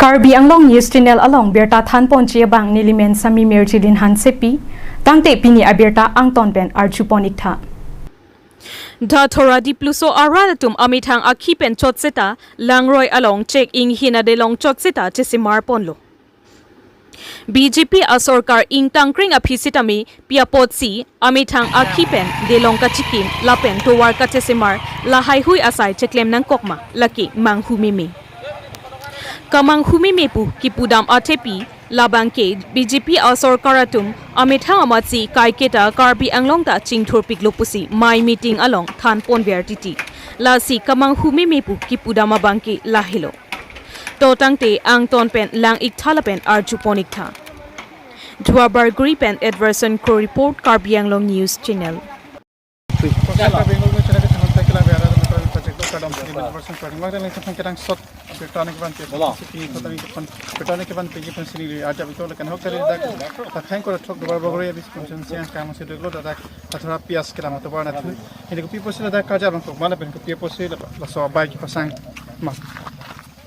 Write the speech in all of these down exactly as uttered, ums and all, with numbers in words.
Karbi Anglong News Channel along birta thanponji abang nelimen Sami Mirjilin Hansepi, tangte pini abirta angton pen arjupon iktha. Dhathora Dipluso arat atum amethang akhi pen chot seta Langroi along chek inghin adelong chot seta chesemarponlo. B J P asorkar ingtangkring aphi sitame pi apotsi amethang akhi pen delong kachikim lapen tovar kachesemar lahaihui asai cheklem nangkokma, lake manghumeme. Kamanghumeme pu kipudam athepi labangke B J P asorkar atum amethang amatsi kaiketa Karbi Anglong ta chingthurpiklo pusi mai meeting along thanponver titi. Lasi kamanghumeme pu kipudam abangke lahelo. To tangte angton pen lang iktha lapen arjupon iktha. Duar Bagori pen Edverson Kro report, Karbi Anglong News Channel. Kota Bengal mo chana ke thangon ta kila bera na project to kadam sini version starting. Wak dan lengkap kita sot. Abirta ni keban pe. Bola. Sini kota ni keban. Abirta ni keban pe keban sini li aja betul kan hok tadi dak. Takhang ko thok Duar Bagori abis konsen siang kamu sudah lo dak. Athara pias kila motor bar na tu. Ini kopi apotsi ladak karja bang kok mana pen kopi apotsi la, laso abai kepasang ma.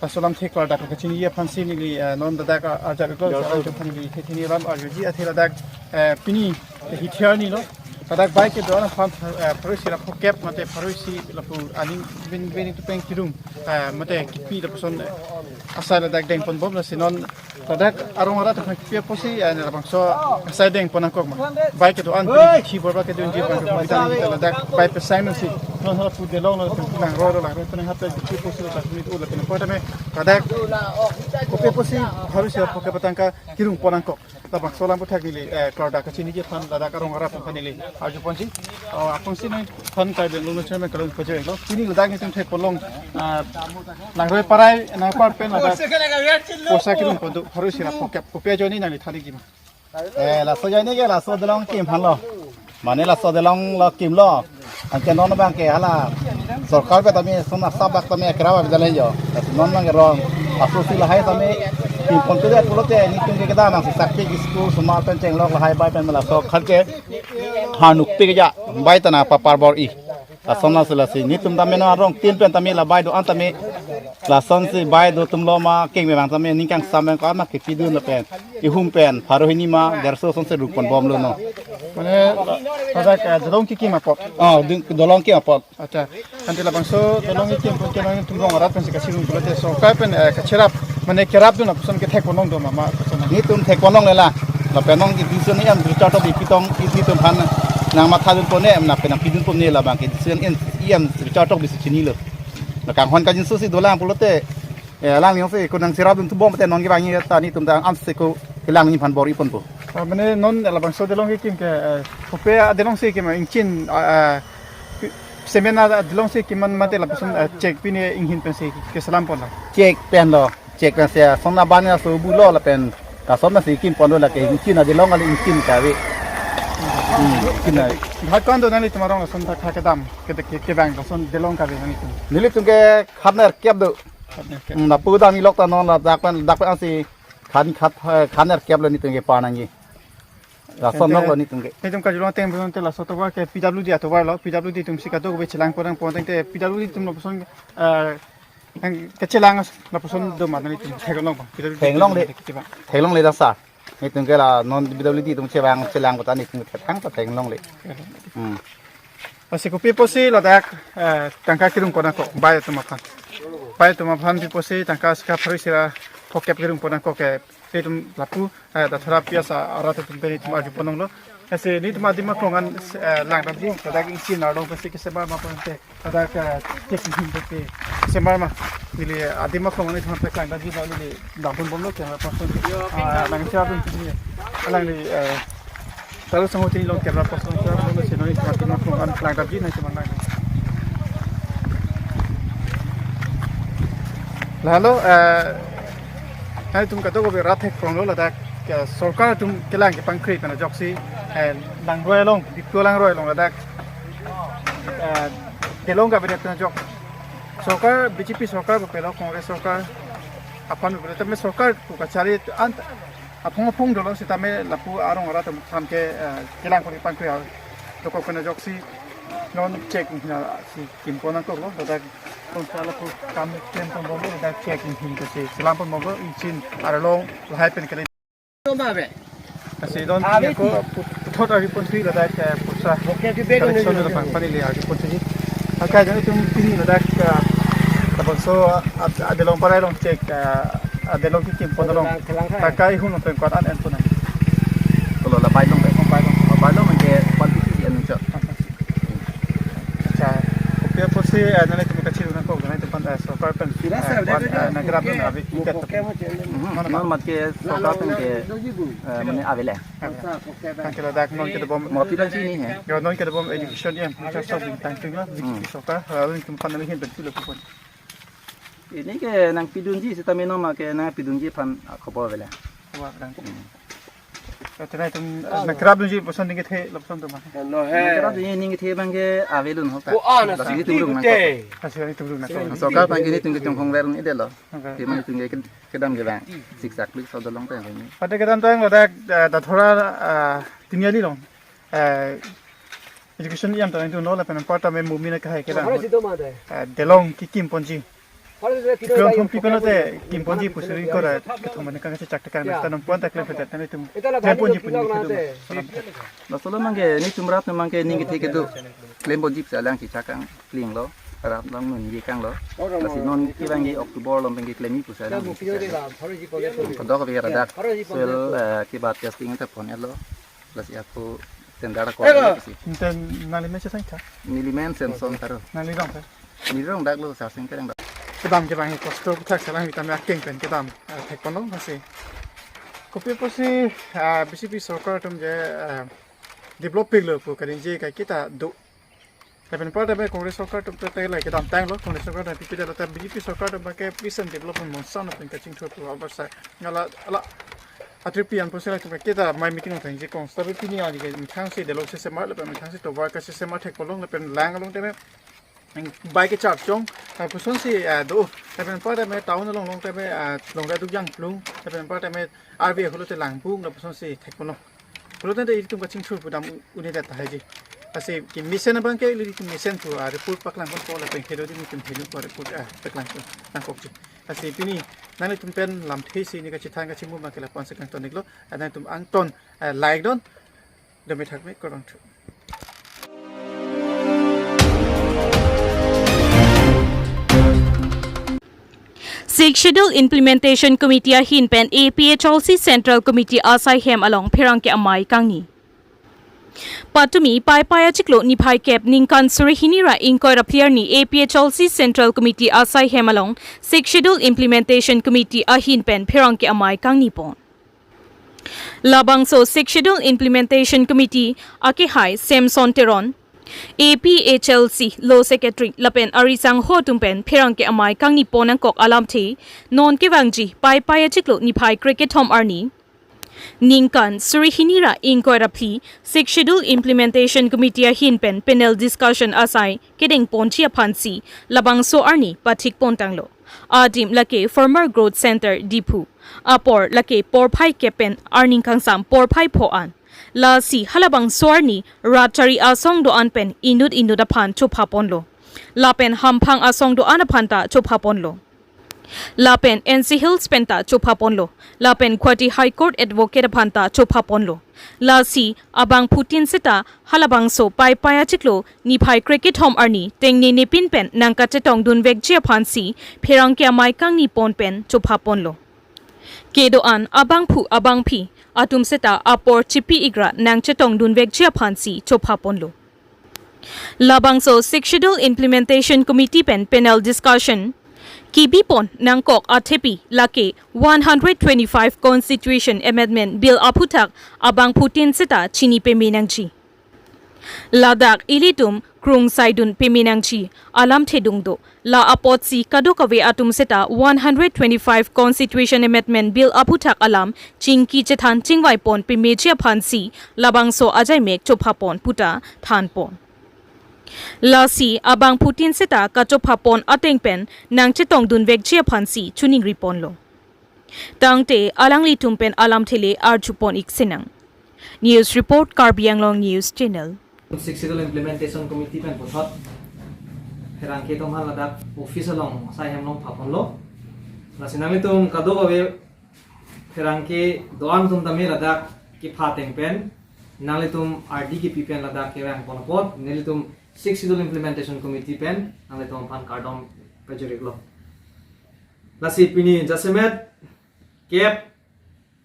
Laso alam thek ladak kachiniji aphansi neli, eh, non ladak, ah, arja biklo, ya, salam ya. Aphan neli thek hini ram arjuji athe ladak, eh, pini, eh, hithiar ni lo. Ladak bai kedo-an aphan, eh, pharo isi ra phokep mate pharo isi lapu aning bin bin tu peng kirum, eh, mate kipi lapuson, eh, asai ladak dengponbom lasi non ladak arong arat aphan kipi apotsi, eh, labangso asai dengpon nangkok ma. Bai kedo-an pini khi borba kedunji abang kita ladak bai pesai nangsi. Non hala pu delong lo, Langroi lo, Langroi penang hap kipi apotsi ladak mit ula penang kota me. Ladak kopi apotsi pharo isi ra phokep atangka kirungpon nangkok. Labangso alam aputhak neli, eh, klardak kachiniji aphan ladak arong arat aphan neli arjuponji. Oh, aphansi neli aphan kai Bengal nung channel kalung pajai lo. Pini ladak nelitum thekponlong, ah, Langroi parai nangpar pen ladak poisa kirungpon do pharo isi ra phokep. Kopi ajoine nangli thani kima. Eh, laso ajoine ke laso delong kim aphan lo. Mane laso delong lo kimlo. Anke non abangke hala sorkar pen tame sona sabak tame kerap abang jalan jo. Laso non abangke rong. Laso si lahai tame kimpon tu dia pulote nelitum ke kedam nangsi sakpi school osomar pen chenglok lahai bai pen laso khat ke hanuk pik ja bai ta nangpapar bor-i. Lason lasi lasi nelitum tame non arong tin pen tame la bai do-an tame. Lasonsi bai do atum lo ma kengme abang tame ning kangsam abang ko ama kepidun lapen ihum pen pharo hini ma derso sonsi rukponbomlo non. Mane ladak, eh, dolong kekim apot. Oh, ding dolong kekim apot. Acha, ante labangso dolong kekim pon ke nangtum arong arat pensi kachirung pulote sorkar pen, eh, kacherap mane kerapdun apuson kethekponlong do ma ma apuson. Nelitum thekponlongle la. Lapen non ke decision ni em Richard Tokbi pitong isi atum aphan nangmathadunpon ne em lapen nangpidunpon ne labangke decision en em Richard Tokbi si chinilo. La kanghon kangjinso si dolang pulote, eh, alangli si ko nangcherapdun thubom te non kevang ta nelitum ta ansi ko kelang ni aphan bor-iponpo. Ah, mane non labangso delong kekim ke, eh, kopi adelong si kim ingchin, ah, ah, cement adelong si kim man mate lapuson, eh, chek pini inghin pensi keselamponlo. Chek pen lo, chek pensi ason abang laso bulo lapen lason pensi kimpon do lake ingchin adelong kali ingchin kave. Hmm, ingchin kave. Bhai kon do nanglitum arong lason ta kha kedam ke ke kevang lason delong kave nanglitum. Nelitum ke khat nerkep do. Khat nerkep. Hmm, lapu dam ilok ta non ladak pen dak pen ansi khan khat, eh, khan nerkep lo nelitum kepa nangji. Lason nok lo nelitum ke. Nelitum kajulong ateng bun te laso tovar ke P W D atovar lo, P W D atum si kadokave chelangpon nangpon tangte P W D atum lapuson, eh, nang kechelang lapuson do ma nelitum theklong bang. P W D theklongle. Atum kiba. Theklongle dak sar. Nelitum ke la non P W D atum chevang chelang kota nelitum ke thang ta theklongle. Hmm. Lasi kopi apotsi ladak, eh, tangka kirungpon nangkok bai atum aphan. Bai atum aphan pi apotsi tangka sika pharo isi ra phokep kirungpon nangkok ke itum lapu, eh, Dhathora P S arat atum pen itum arjuponlonglo. Lasi nelitum adim aklong an, eh, langdamji ladak ingchin arlong pensi kesemar ma pon te. Ladak, eh, chek inghin pensi kesemar ma. Neli adim aklong an itum aphan langdamji neli damponbomlo ke person. Ah, nangcherapdun pini. Alangli, eh, Taru sango tini long camera post long camera post sino ni cuma cuma program langdamji na cuma lang. Lalu, eh, nanglitum kadokave rat theklonglo ladak, eh, sorkar atum kelang kepangkri pen ajoksi, eh, Langroi along, Diphu Langroi along ladak, eh, delong kabinet pen ajok. Sorkar B J P sorkar bapelo Congress sorkar aphan bapelo tame sorkar pu kachari an aphong aphong dolo sitame lapu arong arat atum aphan ke, eh, kelang kori pangkri al dokok pen ajoksi Non check hina si kimpon nangkoklo, ladak konsala pu kam klempon bomlo, ladak check hin kasi selam pon bomlo, ingchin arlong lahai pen kali. Kasi don ako puthot ari pon si ladak, eh, pusa. Oke, di bed correction ni. Ladak pangpani le ari pon si. Oke, jadi tum pini ladak, eh, labangso, ah, adelong parai long check, eh, adelong kikimpon along. Takai hun pen kuat an en pon. Kalau la pai long, pai long. Pai long ke kuat si en cho. Acha, kopi apotsi, eh, nanglitum kachirui nangkok, nanglitum aphan, eh, sorkar pen, eh, kuat, eh, nangkerap dun ave, ikat. Mhm. Mana, non mat ke sorkar pen ke, eh, mane ave le. Tangke ladak non kedobom. Mo pidan sini he. Yo, non kedobom education ya, kita sok bintang tinggal, hmm, sorkar, lalu nanglitum aphan nanghin pen pilo kupon. Ini ke nangpidunji sitame non ma ke nangpidunji aphan, ah, khobor ave le. Wah, dang. Hmm. Acha nanglitum, eh, nangkerap dunji puson ning kethe lapuson atum ma. No he. Nangkerap dunji ning kethe abang ke ave dun ho ta. Ko ana. Lasi si nelitum rung nangkok. Lasi nelitum rung nangkok. Sorkar abang ke nelitum ke chongkhong ver ni delo. Oke. Kemang nelitum ke kedam ke abang. Siksak klik so dolong ta ini. Pada kedam tang ladak, eh, dathora, eh, tinggi along. Eh, education iyam ta nangtum no lapen anparta me mumi na kahai kedam. Eh, delong kikim ponji. Klem thom pi peno te kim ponji pusi ring kora kethom mane kang si chak tekang, ya, ta nangpon ta klem peta tani tum klem ponji puni kedo. Laso alam abang ke nelitum rat abang ke ning kethe kedo. Klem ponji pusi alang si chak kang kling lo. Rat long nun ye kang lo. Lasi non ke abang ke October along abang ke klem i pusi alang si chak. Kedok ke ladak. Soil, eh, kibat testing ta pon lo. Lasi ako tender ako. Elo. Lasi. Enten nangli men sesang cha? Neli men Samson Taro. Nangli rong cha? Neli rong dak lo, Sarsing Terang dak. Kedam ke abang kosto puthak selang vitamin akeng pen kedam, eh, thek ponlo lasi. Kopi apotsi, ah, B J P sorkar atum je, ah, develop piklo pu kaningje kai kita do. Lapen anparta me Congress sorkar atum te te lai kedam tanglo, Congress sorkar dan P P T lo ta B J P sorkar atum ke peace and development monsan atum kachingthur pu abar sai. Ngala ala atripi an pusi latum kita mai meeting thang je kong. Tapi pini aji ke methang si delok si semar lapen methang si tovar ka si semar thek ponlo lapen lang along teme bai kechar chong, ah, puson si, ah, do. Lapen anparta me town along along teme, ah, long da duk jang plung. Lapen anparta me R V A holo te lang bung lapuson si thek ponlo. Pulote ilitum kachingthur pu dam u-, uni det tahai ji. Lasi ke mesen abang ke ilitum mesen pu, ah, report paklang ponpo lapen kedo di nelitum henu ko report, ah, paklang pon nangkok ji. Lasi pini nanglitum pen lamthe si ne kachethan kachimum abang ke lapu-an si kangton iklo, ah, nanglitum angton, ah, like dun, dome thakme, kardom thu. Sixth Schedule Implementation Committee ahin pen A P H L C Central Committee asai hem along pherangke amei kangni. Patumi Paipai achiklo niphai kep ningkan suri hini ra ingkoi ra phli arni A P H L C Central Committee asai hem along Sixth Schedule Implementation Committee ahin pen pherangke amei kangni pon. Labangso Sixth Schedule Implementation Committee akehai Samson Teron, A P H L C Law Secretary lapen ari sangho atum pen pherangke amei kangni pon nangkok alamthe, non kevangji Paipai achiklo niphai krekethom arni ningkan suri hini ra ingkoi ra phli Sixth Schedule Implementation Committee ahin pen panel discussion asai kedeng ponji aphan si labangso arni pathik pon tanglo. Adim lake Farmer Growth Centre Diphu. Apor lake porphai kep pen arni kangsam porphai pho an. Lasi halabangso arni rat chari asong do-an pen inut inut aphan chopha ponlo. Lapen hamphang asong do-an aphan ta chopha ponlo. Lapen N C Hills pen ta chopha ponlo. Lapen Guwahati High Court Advocate aphan ta chopha ponlo. Lasi abangphutin seta halabangso Paipai achiklo niphai krekethom arni tengnene pin pen nangkachetong dunvekji aphan si pherangke amei kangni pon pen chopha ponlo. Kedo-an abangphu abangphi atum seta apor chipi ik ra nangchetong dunvekji aphan si chopha ponlo. Labangso Sixth Schedule Implementation Committee pen panel discussion kebi pon nangkok athepi lake one hundred twenty-five Constitution Amendment Bill aphuthak abangphutin seta chini peme nangji. Ladak ilitum krung saidun peme nangji alamthe dungdo. La apotsi kadokave atum seta one hundred twenty-five Constitution Amendment Bill aphuthak alam chingki chethan chingvai pon pemeji aphan si labangso ajaimek chopha pon puta than pon. Lasi abangphutin seta kachopha pon ateng pen nangchetong dunvekji aphan si choningri ponlo. Tangte alanglitum pen alamthe le arju pon ik sinang. News report, Karbi Anglong News Channel. Sixth Schedule Implementation Committee pen puthot pherangke atum aphan ladak office along asai hem along phaponlo. Lasi nanglitum kadokave pherangke do-an atum tame ladak kepha ateng pen nanglitum ardi kepi pen ladak kevang pon apot nelitum Sixth Schedule Implementation Committee pen nanglitum aphan kardom pajirlo. Lasi pini jasemet kep,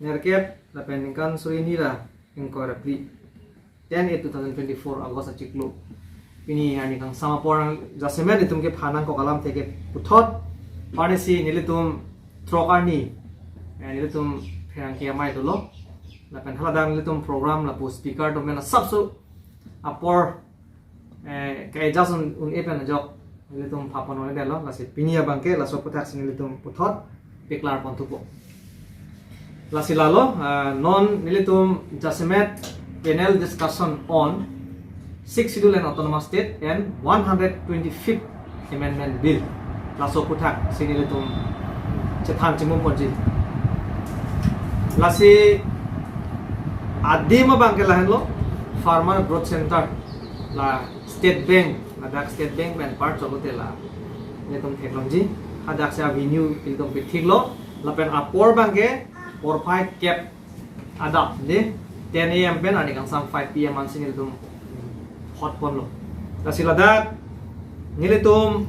nerkep lapen ningkan suri hini ra ingkoi ra phli, ten eight two thousand twenty-four August achiklo. Pini arni kangsam apor jasemet itum kepha nangkok alamthe ke puthot, arnisi nelitum throk arni, eh, nelitum pherangke amei dolo. Lapen haladak nelitum program lapu speaker atum pen asapso apor, eh, ke adjust un, un-e pen ajok nelitum phapon un-edetlo. Lasi pini abangke laso aputhak si nelitum puthot paklar pon thupo. Lasi lalo, ah, non nelitum jasemet panel discussion on Sixth Schedule and Autonomous State and one hundred twenty-fifth Amendment Bill, laso aputhak si nelitum chethan chimum ponji. Lasi adim abangke lahenlo, Farmer Growth Center, la State Bank, ladak State Bank pen apar choklote la nelitum theklongji. Hadak si avenue ilitum pithiklo. Lapen apor abangke porphai kep adap de, ten A M pen arni kangsam five P M ansi nelitum hot ponlo. Lasi ladak nelitum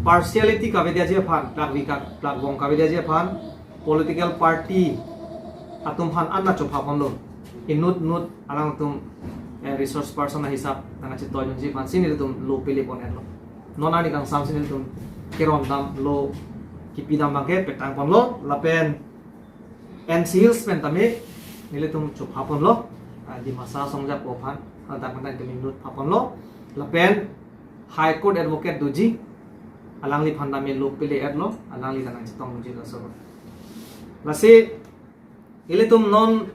partiality kavedetji aphan, plak vika, plak vong kavedetji aphan, political party atum aphan an ta chopha ponlo. Inut nut alangtum, eh, resource person ahisap nangchetoi dunji aphan si nelitum lo pele pon-etlo. Non arni kangsam si nelitum keron dam lo, kipi dam abangke petang ponlo. Lapen N C Hills pen tame nelitum chopha ponlo, ah, Dimasa asong ajapo aphan, ah, dak pen tame inut pha ponlo. Lapen High Court Advocate doji, alangliphan tame lo pele-etlo, alangli ta nangchetong doji laso. Lasi ilitum non,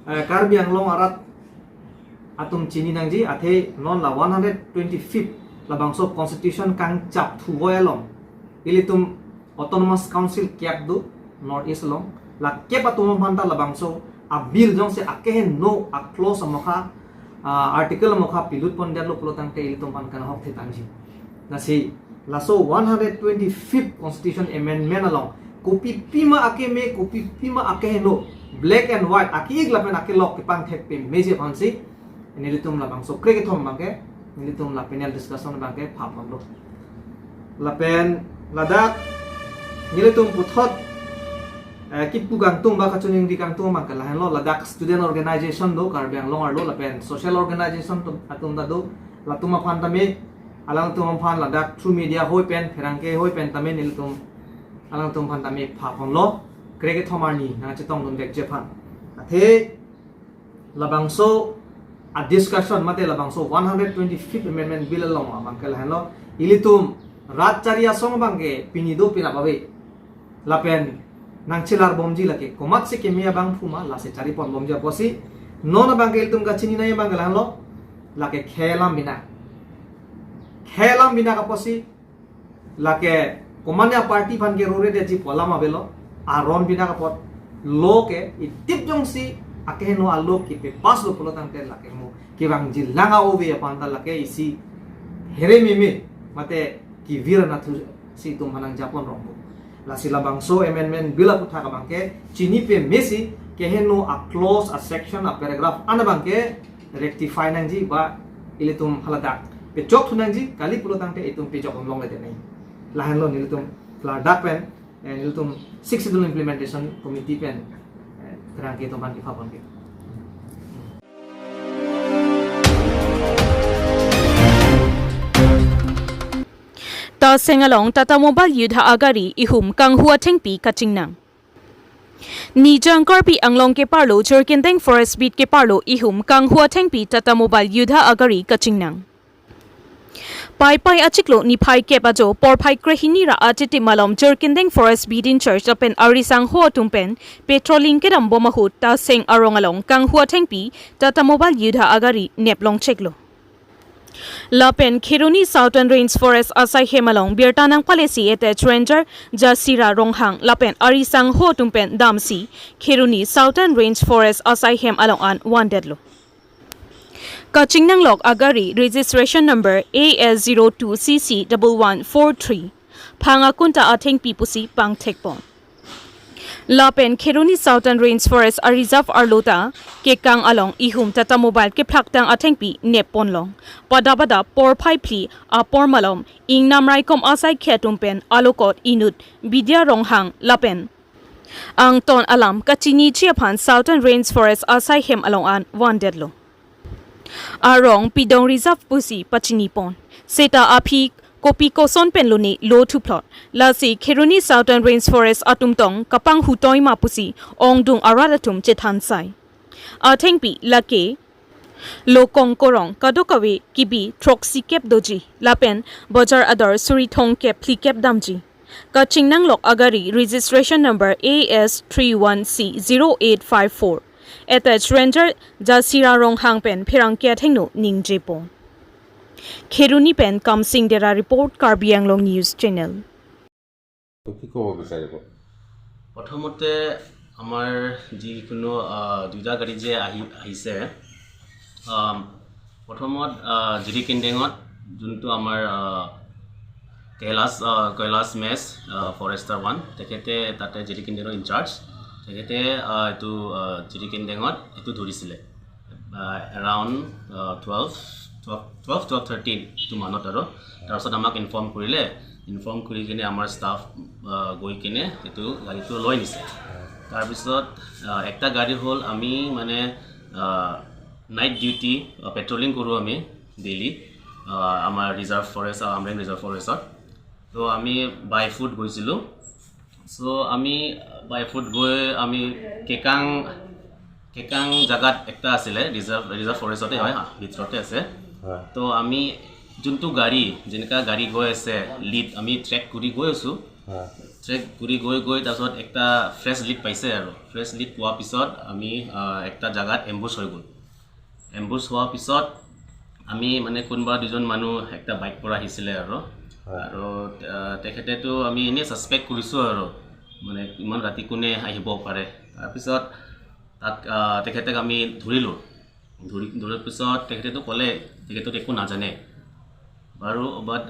eh, Karbi Anglong arat atum chini nangji, athe non la one hundred twenty-fifth labangso constitution kangchap thuvoi along ilitum Autonomous Council kep do North East along. La kep atum aphan ta labangso a bill jongsi akeheno a clause amokha, ah, article amokha pilut pondetlo pulo tangte ilitum aphan kanghok thetangji. Lasi laso one hundred twenty-fifth Constitution Amendment along kopi pima akeme, kopi pima akeheno, black and white, ake-ik lapen akelok kepangthek pameji aphan si nelitum labangso krekethom abangke, nelitum la panel discussion abangke pha ponlo. Lapen ladak nelitum puthot, eh, kipu kangtung ba kachiningri kangtung abangke lahenlo, ladak student organization do Karbi Anglong arlo, lapen social organization atum, atum ta do, latum aphan tame, alangtum aphan ladak through media ahoi pen, pherangke ahoi pen tame nelitum alangtum aphan tame pha ponlo, krekethom arni nangchetong dunvekji aphan. Athe labangso a discussion mate labangso one hundred twenty-fifth Amendment Bill along abangke lahenlo, ilitum rat chari asong abangke pini do, pirap ave. Lapen nangchelar bomji lake, komatsi keme abangphu ma lasi chari pon bomji apotsi, non abangke ilitum kachini nangji abangke lahenlo, lake khei alam binak. Khei alam binak apotsi, lake komatne aparty aphan ke rore detji pu alam avelo, aron binak apot, law ke idip jongsi akeheno a law kepass lo pulo tangte lake mo kevangji lang a-ove aphan ta lake isi here meme mate kevir anatthu si itum aphan nangja pon rong bo. Lasi labangso Amendment Bill aputhak abangke chini pamesi keheno a clause, a section, a paragraph an abangke rectify nangji ba ilitum haladak pechok thu nangji, kali pulo tangte itum pechok om longledet nangji. Lahenlo nelitum ladak pen, eh, nelitum Sixth Schedule Implementation Committee pen, eh, pherangke atum aphan kepha ponke. Taseng along Tata Mobile Yudha Agari ihum kanghu athengpi kachingnang. Nijang Karbi Anglong keparlo Jirikindeng Forest Beat keparlo ihum kanghu athengpi Tata Mobile Yudha Agari kachingnang. Paipai achiklo niphai kep ajo porphai krehini ra achitim malom Jirikindeng Forest Beat in charge lapen arisangho atum pen patrolling kedam bom ahut Taseng arong along kanghu athengpi Tata Mobile Yudha Agari neplong cheklo. Lapen Kheroni Southern Range Forest asai hem along birta nangpalesi attached Ranger Jasira Ronghang lapen arisangho atum pen damsi Kheroni Southern Range Forest asai hem along an vandetlo. Kachingnanglok agari registration number A S zero two C C double one four three phang akunta athengpi pusi pangthekpon. Lapen Kheroni Southern Range Forest a-reserve arlo ta kekang along ihum Tata Mobile kephlaktang athengpi nepponlong. Pada pada porphai phli apor malom ingnam raikom asai khe atum pen alokot inut Bidya Ronghang lapen angton alam kachiniji aphan Southern Range Forest asai hem along an vandetlo. Arong pidong reserve pusi pachinipon. Seta aphi kopi koson pen lone lo thuphlot. Lasi Kheroni Southern Range Forest atum tong kapanghutoi ma pusi ongdung arat atum chethansai. Athengpi lake Lokong Korong kadokave kibi throksikep doji. Lapen Bajar ador suri thomkep phlikep damji. Kachingnanglok agari registration number A S three one C zero eight five four. Attached Ranger Jasira Ronghang pen pherangke athengno ningjepo. Kheroni pen Kamsing Dera report, Karbi Anglong News Channel. কি ক'ব বিচাৰিব? প্ৰথমতে আমাৰ যিকোনো আহ, দুইটা গাড়ী যে আহি আহিছে, আহ, প্ৰথমত আহ, জিৰি কেন্দেঙত যোনটো আমাৰ আহ, কৈলাশ আহ, কৈলাশ মেছ, ফৰেষ্টাৰ ওৱান, তেখেতে তাতে জিৰি কেন্দেঙৰ ইনচাৰ্জ, তেখেতে আহ, এইটো আহ, জিৰি কেন্দেঙত এইটো ধৰিছিলে। Around twelve twelve twelve twelve থাৰ্টিটো মানত আৰু। তাৰপিছত আমাক ইনফৰ্ম কৰিলে। ইনফৰ্ম কৰি কিনে আমাৰ ষ্টাফ গৈ কিনে এইটো গাড়ীটো লৈ নিছে। তাৰপিছত আহ, একটা গাড়ী হ'ল, আমি মানে নাইট ডিউটি পেট্ৰলিং কৰোঁ আমি ডেইলি আমাৰ ৰিজাৰ্ভ ফৰেষ্ট, আমৰেং ৰিজাৰ্ভ ফৰেষ্টত। তো আমি বাই ফুট গৈছিলোঁ। চ' আমি বাই ফুট গৈ আমি কেকাং কেকাং জাগাত একটা আছিলে, ৰিজাৰ্ভ ৰিজাৰ্ভ ফৰেষ্টতে হয়, হা, ভিতৰতে আছে। হয়। তো আমি যোনটো গাড়ী, যেনেকা গাড়ী গৈ আছে, লিড আমি ট্ৰেক কৰি গৈ আছোঁ। হয়। ট্ৰেক কৰি গৈ গৈ তাৰপিছত একটা ফ্ৰেছ লিড পাইছে আৰু। ফ্ৰেছ লিড পোৱাৰ পিছত আমি আহ, একটা জাগাত এম্বুছ হৈ গ'ল। এম্বুছ হোৱাৰ পিছত আমি মানে কোনোবা দুজন মানুহ একটা বাইক পৰা আহিছিলে আৰু। হয়। আৰু আহ, তেখেতেতো আমি এনেই ছাছপেক্ট কৰিছোঁ আৰু, মানে ইমান ৰাতি কোনে আহিব পাৰে। তাৰপিছত তাক আহ, তেখেতক আমি ধৰিলোঁ। ধৰি ধৰাৰ পিছত তেখেতেতো ক'লে তেখেততো একো নাজানে। বাৰু বাট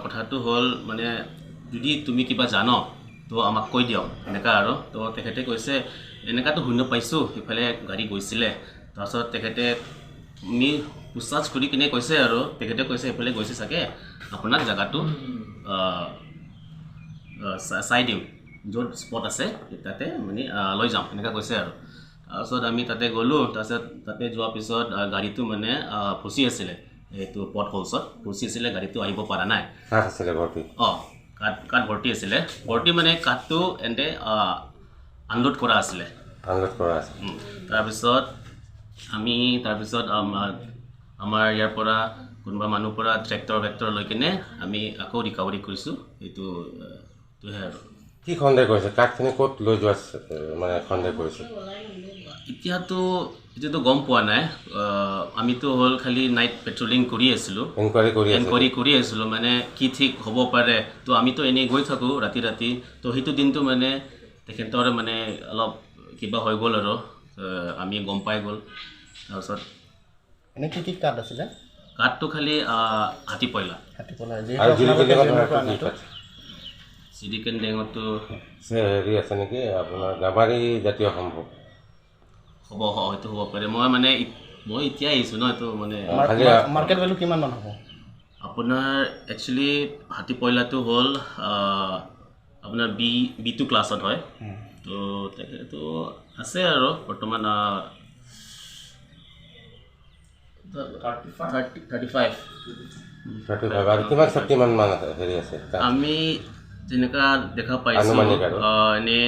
কথাটো হ'ল মানে, যদি তুমি কিবা জান তো আমাক কৈ দিয়ক, এনেকা আৰু। তো তেখেতে কৈছে, এনেকাতো শুনি পাইছোঁ, সেইফালে গাড়ী গৈছিলে। তাৰপিছত তেখেতে মি পুছাছ কৰি কিনে কৈছে আৰু, তেখেতে কৈছে সেইফালে গৈছে চাগে, আপোনাক জেগাটো আহ, আহ, চা- চাই দিম, য'ত স্পট আছে তাতে মানে আহ, লৈ যাম, এনেকা কৈছে আৰু। তাৰপিছত আমি তাতে গ'লোঁ। তাৰপিছত তাতে যোৱাৰ পিছত আহ, গাড়ীটো মানে আহ, ফচি আছিলে, এইটো পথ হলছত ফচি আছিলে, গাড়ীটো আহিব পৰা নাই। কাঠ আছিলে ভৰ্তি। অ, কাঠ কাঠ ভৰ্তি আছিলে। ভৰ্তি মানে কাঠটো এনে আনলোড কৰা আছিলে। আনলোড কৰা আছে। উম, তাৰপিছত আমি তাৰপিছত আমাৰ আমাৰ ইয়াৰ পৰা কোনোবা মানুহ পৰা ট্ৰেক্টৰ ভেক্টৰ লৈ কিনে আমি আকৌ ৰিকভাৰী কৰিছোঁ। এইটো আহ, এইটোহে আৰু। কি সন্দেহ কৰিছে? কাঠখিনি ক'ত লৈ যোৱা চ- মানে সন্দেহ কৰিছে? এতিয়াতো এতিয়াতো গম পোৱা নাই। আহ, আমিতো হ'ল খালি নাইট পেট্ৰলিং কৰি আছিলোঁ। ইনকুৱাৰী কৰি আছে। এনকুৱাৰী কৰি আছিলোঁ, মানে কি ঠিক হ'ব পাৰে। তো আমিতো এনেই গৈ থাকোঁ ৰাতি ৰাতি। তো সেইটো দিনটো মানে তেখেতৰ মানে অলপ কিবা হৈ গ'ল আৰু, আহ, আমি গম পাই গ'ল। তাৰপিছত এনে কি কি কাঠ আছিলে? কাঠটো খালি আহ, হাতী পইলা। হাতী পলা আৰু জিৰি কেন্দেঙত কেনেকুৱা কি কি আনাটো? কাঠ? জিৰি কেন্দেঙতো সে- হেৰি আছে নেকি আপোনাৰ গামাৰি জাতীয় সম্ভৱ? হ'ব, হ'ব, হয়তো হ'ব পাৰে। মই মানে ই- মই এতিয়া আহিছোঁ ন, এইটো মানে অ, খালি মাৰ- মাৰ্কেট ভেলু কিমান মান হ'ব? আপোনাৰ একচুৱেলি হাতী পইলাটো হ'ল আহ, আপোনাৰ বি বি টু ক্লাছত হয়। উম। তো তেখেতো আছে আৰু বৰ্তমান আহ, thirty thirty five. Thirty five. আৰু কিমান শক্তিমান মান আছে, হেৰি আছে? আমি যেনেকা দেখা পাইছোঁ আনুমানিক আৰু। আহ, এনে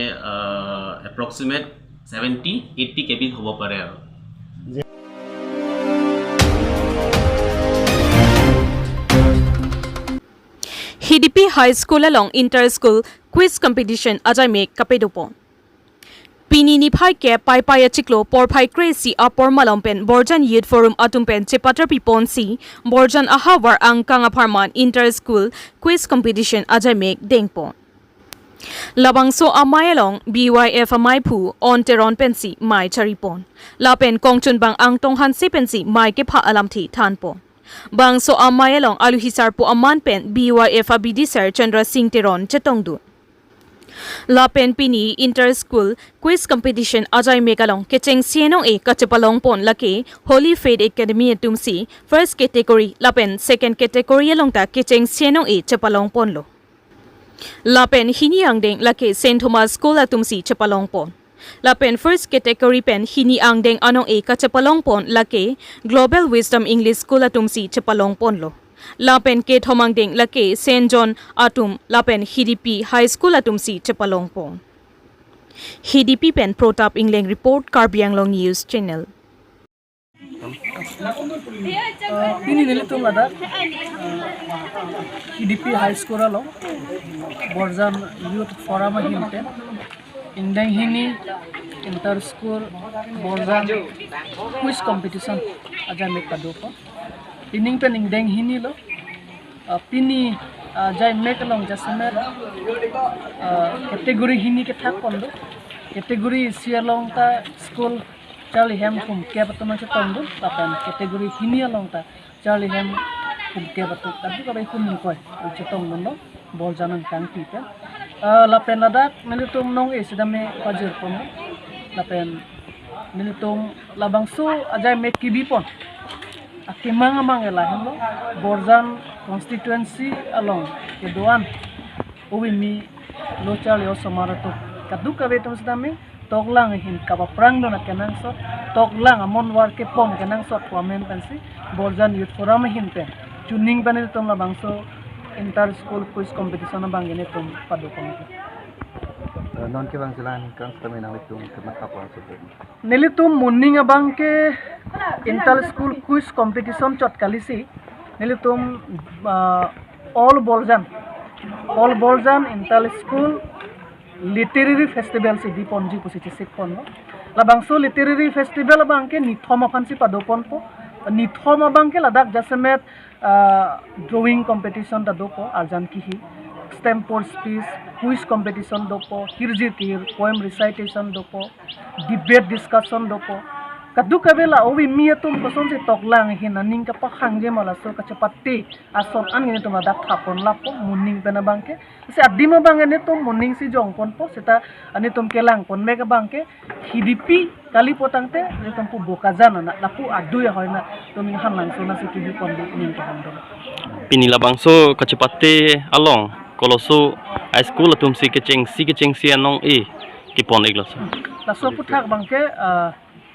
এপ্ৰক্সিমেট ছেভেণ্টি এইটি কেবি হ'ব পাৰে আৰু। Hidipi High School along inter school quiz competition ajaimek kapedopo. Pini niphai kep Paipai achiklo porphai kre-isi apor malom pen Borjan Youth Forum atum pen chepatar piponsi Borjan ahavar angkang apharman inter school quiz competition ajaimek dengpo. Labangso amei along B Y F ameiphu On Teron pensi mei charipon. Lapen kongchunbang Angtong Hanse pensi mei kepha alamthe thanpon. Bangso amei along aluhi sarpo aman pen B Y F abidi sir Chandra Singh Teron chetongdun. Lapen pini inter school quiz competition ajaimek along kechengsi enong-e kachepalongpon lake Holy Faith Academy atumsi first category lapen second category along ta kechengsi enong-e chepalongponlo. Lapen hini angdeng lake Saint Thomas School atumsi chepalongpon. Lapen first category pen hini angdeng anong-e kachepalongpon lake Global Wisdom English School atumsi chepalongponlo. Lapen kethom angdeng lake Saint John atum lapen H D P High School atumsi chepalongpon. H D P pen Protap Ingleng report, Karbi Anglong News Channel. Uh, pini nelitum ladak, uh, H D P High School along Borjan Youth Forum ahin pen ingdeng hini inter school Borjan quiz competition ajaimek padopon. Pining pen ingdeng hini lo. Uh, pini, uh, ajaimek along jasemet, uh, category hini kethakpon do. Category isi along ta school charli hem kum kep atum chetongdun, lapen category hini along ta charli hem kum kep atum, tapi kare kum ingkoi chetongdunlo, Borjan angkang pi pen. Eh, lapen ladak nelitum nong-e sitame pajirpon, lapen nelitum labangso ajaimek kebipon akemang amang ke lahelo, Borjan constituency along kedo-an ove kimi lo charli osomar atum kadokave atum sitame toklang ahin kapaprang dun akenangsot, toklang amonvar kepon kenangsot pu amen pensi Borjan Youth Forum ahin pen chuning pen nelitum labangso inter school quiz competition abang ke nelitum padopon. Eh, non kevangjilang kang sitame nanglitum kematha pon sudah. Nelitum moning abang ke inter school quiz competition chot kalisi nelitum, ah, all Borjan, all Borjan inter school literary festival si biponji pusi chesikponlo. Labangso literary festival abang ke nithom aphansi padoponpo. Nithom abang ke ladak jasemet, ah, drawing competition ta dopo, arjan kihi, stamp post piece, quiz competition dopo, hirjir kehir, poem recitation dopo, debate discussion dopo. Kadokave la ove kimi atum kosonsi toklang ahin aning kapahangji ma laso kachepate ason an nelitum ladak thapon lapo moning pen abang ke. Si adim abang nelitum moning si jongponpo, seta nelitum kelangponmek abang ke H D P kali potangte nelitum pu Bokajan anak lapu adui ahoi na tum ninghan langso na si kebipon di ning kehang dong. Pini labangso kachepate along koloso high school atumsi kechengsi kechengsi enong-e kepon-iklo so. Laso aputhak abang ke, ah,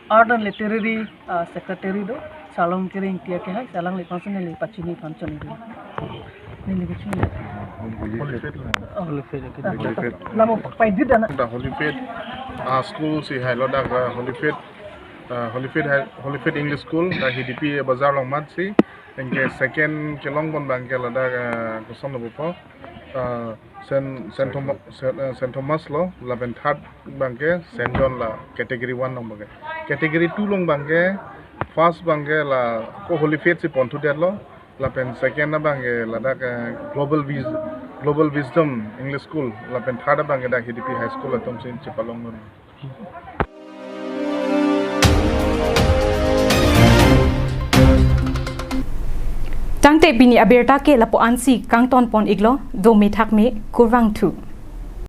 Art and Literary, ah, Secretary do, Salom Kering tia ke hai, salang le pansun le pachini phan choni do. Neli ke chini. Holy Faith. Oh. Holy Faith Academy. Holy Faith. Lamo paidit anak. Da Holy Faith, ah, school si hai lo dak, ah, Holy Faith, ah, Holy Faith hai, Holy Faith English School, da H D P bazar along matsi, anke second kelongpon abang ke ladak, ah, koson lo po. Ah, Saint, Saint Thomas, Saint, eh, Saint Thomas lo, lapen third abang ke Saint John la category one along abang ke. Category two along abang ke first abang ke la ko Holy Faith si ponthu det lo, lapen second abang ke ladak, eh, Global Wis-, Global Wisdom English School, lapen third abang ke dak H D P High School atumsi chepalongdun. Tangte pini abirta ke lapu-ansi kangtonpon-iklo, dome thakme, kurvangthu.